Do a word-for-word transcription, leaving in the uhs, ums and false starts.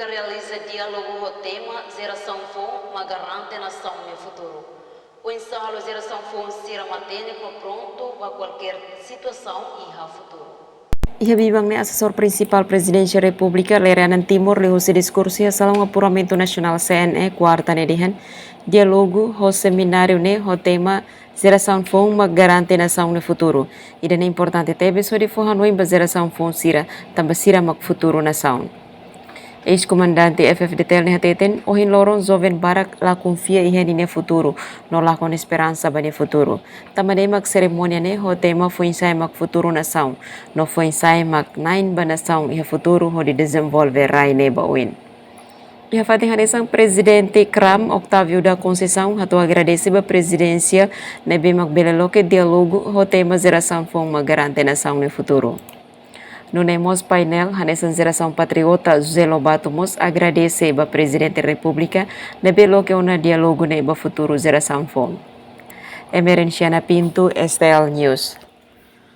Realiza diálogu ho tema Jerasaun Foun mak Garante Nasaun nia Futuru. Oinsá halo jerasaun foun sira matenek no prontu ba kualkér situasaun iha futuru. Iha biban ne'e, Asesór Prinsipál Prezidénsia Repúblika Lere Anan Timur liuhusi diskursu iha Salaun Apuramentu Nasionál C N E, kuarta ne'e dehan, diálogu ho semináriu ne'e ho tema Jerasaun Foun mak Garante Nasaun nia Futuru. Ida-ne'e importante tebes hodi fó hanoin ba jerasaun foun sira, tanba sira mak futuru nasaun. Eis-komandante F F D T L ne'e hateten, ohin loron joven barak la konfia iha ninia futuru, no lakon esperansa ba nia futuru. Tanba ne'e mak serimónia ne'e ho tema Foin-Sa'e mak Futuru Nasaun, no Foin-Sa'e mak na'in ba nasaun iha futuru hodi dezenvolve rai ne'e ba oin. Iha fatin hanesan, Prezidente CRAM, Octávio da Conceição, hato'o agradese ba Prezidénsia ne'ebé mak bele loke diálogu ho tema Jerasaun Foun mak Garante Nasaun nia Futuru. Nune'e mós painel hanesan Jerasaun Patriota José Lobato mós agradese ba Prezidente Repúblika ne'ebé loke ona diálogu ne'e ba futuru jerasaun foun. Emerenciana Pinto, S T L News.